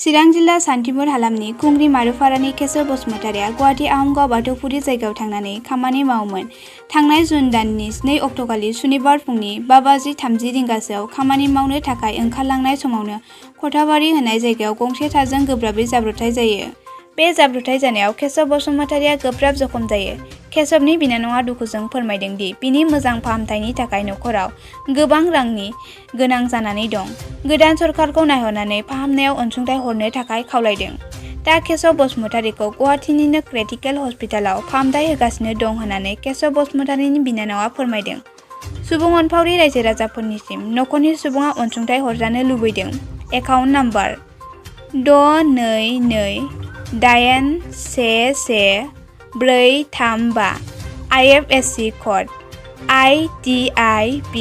चिरां जिल्ला सान्तिपुर हालामनि कुंग्रि मारुफारानि केशव बसुमतारिया गुवाहाटी आहमगाव बाथौफुरि जायगायाव थांनानै खामानि मावोमोन। थांनाय जुन दाननि 2 अक्ट'खालि सुनिबार फुंनि 5:30 रिंगासोआव खामानि मावनो थाखाय ओंखारलांनाय समावनो खथाबारि होननाय जायगायाव गंसे थारजों गोब्राबै जाब्रबथाय जायो। बे जाब्रबथाय जानायाव केशव बसुमतारिया गोब्राब जखम जायो। केशवनि बिनानावआ दुखुजों फोरमायदों दि बिनि मोजां फाहामथायनि थाखाय नखराव गोबां रांनि गोनां जानानै दं। गोदान सरकारखौ नायहरनानै फाहामनायाव अनसुंथाइ हरनो थाखाय खावलायदों। दा केशव बसुमतारिखौ गुवाहाटीनिनो क्रिटिकेल हस्पिटालाव फाहामथाय होगासिनो दं होननानै केशव बसुमतारिनि बिनानावआ फोरमायदों। सुबुं अनफावरि रायजो राजाफोरनिसिम नखरनि सुबुङा अनसुंथाइ हरजानो लुबैदों। Account number 6221143435 IFSC code ITIP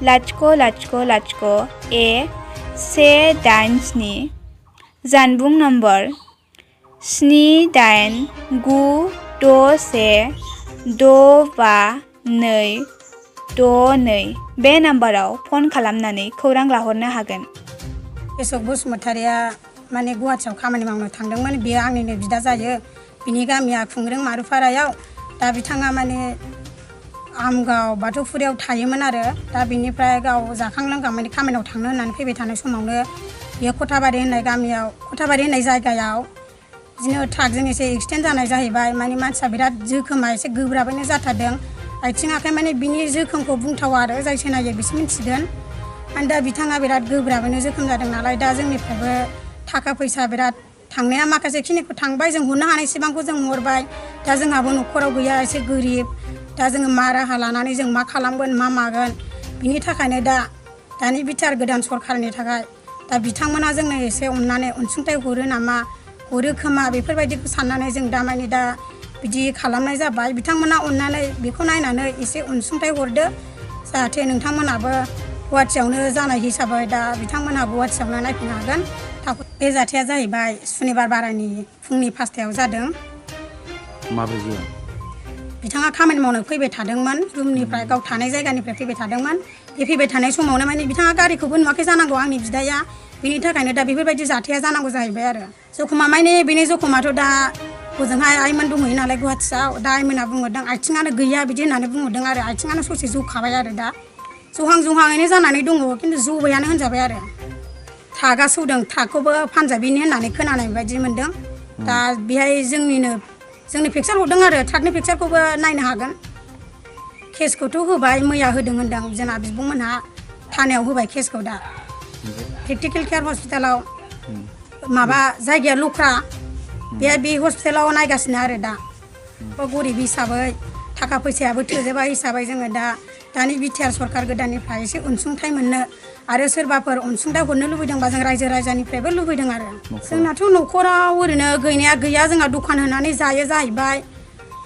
000A187 जानबुं नम्बर 7896165262 बे नाम्बाराव फन खालामनानै खौरां लाहरनो हागोन। केशव बसुमतारिया माने गुवाहाटीयाव खामानि मावनो थांदोंमोन। बियो आंनिनो बिदा जायो। बिनि गामिया खुंग्रिं मारुफारायाव। दा बिथाङा माने आहमगाव बाथौफुरियाव थायोमोन आरो। दा बिनिफ्राय गाव जाखां लोंखां माने खामानियाव थांनो होननानै फैबाय थानाय समावनो बियो खथाबारि होननाय जायगायाव बिदिनो ट्राकजों एसे एक्सिडेन्ट जानाय जाहैबाय। माने मानसिया बिराद जोखोमा एसे गोब्राबैनो जाथारदों। आथिं आखाइ माने बिनि जोखोमखौ बुंथावा आरो जाय नायो बिसो मिथिगोन। माने दा बिथाङा बिराद गोब्राबैनो जोखोम जादों नालाय दा जोंनिफ्रायबो थाखा फैसा बिराद थांनाया माखासे खिनिखौ थांबाय। जों हरनो हानाय सिबांखौ जों हरबाय। दा जोंहाबो नखराव गैया, एसे गोरिब। दा जोङो मा राहा लानानै जों मा खालामगोन मा मागोन बिनि थाखायनो दानि बिटिआर गोदान सरकारनि थाखाय दा बिथांमोना जोंनो एसे अननानै अनसुंथाइ हरो नामा, हरो खोमा बेफोरबायदिखौ साननानै जों दा बिदि खालामनाय जाबाय। बिथांमोना अननानै बेखौ नायनानै एसे अनसुंथाइ हरदो जाहाथे नोंथांमोनाबो गुवाहाटीयावनो जानाय हिसाबै दा बिथांमोनहा गुवाहाटीयावनो नायफैनो हागोन। बे जाथाया जाहैबाय सुनिबार बारायनि फुंनि 5टायाव जादों। माबायदि? बिथाङा खामानि मावनो फैबाय थादोंमोन। रुमनिफ्राय गाव थानाय जायगानिफ्राय फैबाय थादोंमोन। बे फैबाय थानाय समावनो माने बिथाङा गारिखौबो नुवाखै जानांगौ आंनि बिदाया। बिनि थाखायनो दा बेफोरबायदि जाथाया जानांगौ जाहैबाय आरो। जखमा माने बेनि जखमाथ' दा हजोंहाय आइमोन दंहैयो नालाय गुवाहाटीयाव। दा आइमोना बुंहरदों आथिङानो गैया बिदि होननानै बुंहरदों आरो। आथिङानो ससे जखाबाय आरो दा जहां-जहाङैनो जानानै दङ खिन्थु जबायानो होनजाबाय आरो। ट्राकआ सौदों। ट्राकखौबो पान्जाबिनि होननानै खोनानाय बायदि मोनदों। दा बेहाय जोंनि पिकचार हरदों आरो। ट्राकनि पिकचारखौबो नायनो हागोन। केसखौथ' होबाय, मैया होदों होनदों जोंना बिब'मोनहा थानायाव होबाय केसखौ। दा क्रिटिकेल केयार हस्पिटालाव माबा जायगाया लख्रा बे हस्पिटालाव नायगासिनो आरो। दा गरिब हिसाबै थाखा फैसायाबो थोजोबा हिसाबै जोङो दानि बिटिआर सरकार गोदाननिफ्राय एसे अनसुंथाइ मोननो आरो सोरबाफोर अनसुंथाइ हरनो लुबैदोंबा जों रायजो राजानिफ्रायबो लुबैदों आरो। जोंनाथ' नखराव ओरैनो गैनाया गैया। जोंहा दखान होनानै जायो जाहैबाय।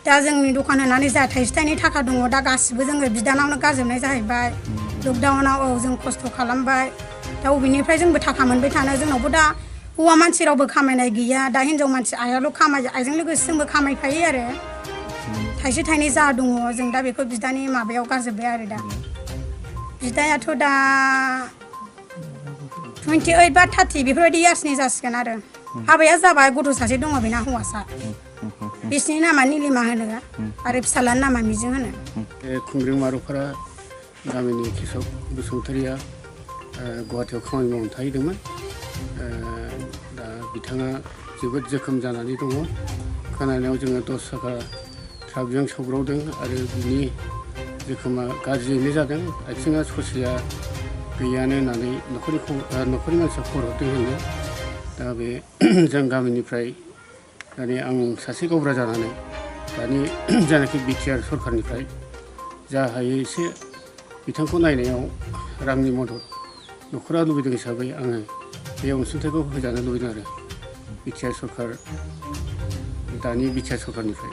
दा जोंनि दखान होनानै जा थाइसे थाइनै थाखा दङ दा गासिबो जोङो बिदानावनो गारजोबनाय जाहैबाय। लकडाउनाव जों खस्थ' खालामबाय। दा बबेनिफ्राय जोंबो थाखा मोनबाय थानो। जोंनावबो दा हौवा मानसि रावबो खामायनाय गैया। दा हिनजाव मानसि आइयाल' खामायो। आइजों लोगोसे जोंबो खामायफायो आरो। थाइसे थाइनै जा दङ जों दा बेखौ बिदानि माबायाव गारजोब्बाय आरो। दा बिदायाथ' दा 28 बा 30 बेफोरबायदि इयार्सनि जासिगोन आरो। हाबाया जाबाय, गथ' सासे दङ बेना हौवासा। बिसिनि नामा निलिमा होनो आरो फिसालानि नामा मिजिं होनो। खुंग्रिं मारुफारा गामिनि केशव बसुमतारिया गुवाहाटीयाव खामानि मावनो थाहैदोंमोन। दा बिथाङा जोबोद जोखोम जानानै दङ। खोनानायाव जोङो 10 साखा ट्राकजों सौग्रावदों आरो बिनि जोखोमा गाज्रियैनो जादों। आथिङा ससेया गैयानो होननानै नखरनि मानसिया खबर हरदों होनो। दा बे जों गामिनिफ्राय दानि आं सासे गावबुरा जानानै दानि जानाखि बिटिआर सरकारनिफ्राय जा हायो एसे बिथांखौ नायनायाव रांनि मदद नखरा लुबैदों हिसाबै आङो बे अनसुंथाइखौ होजानो लुबैदों आरो दानि बिटिआर सरकारनिफ्राय।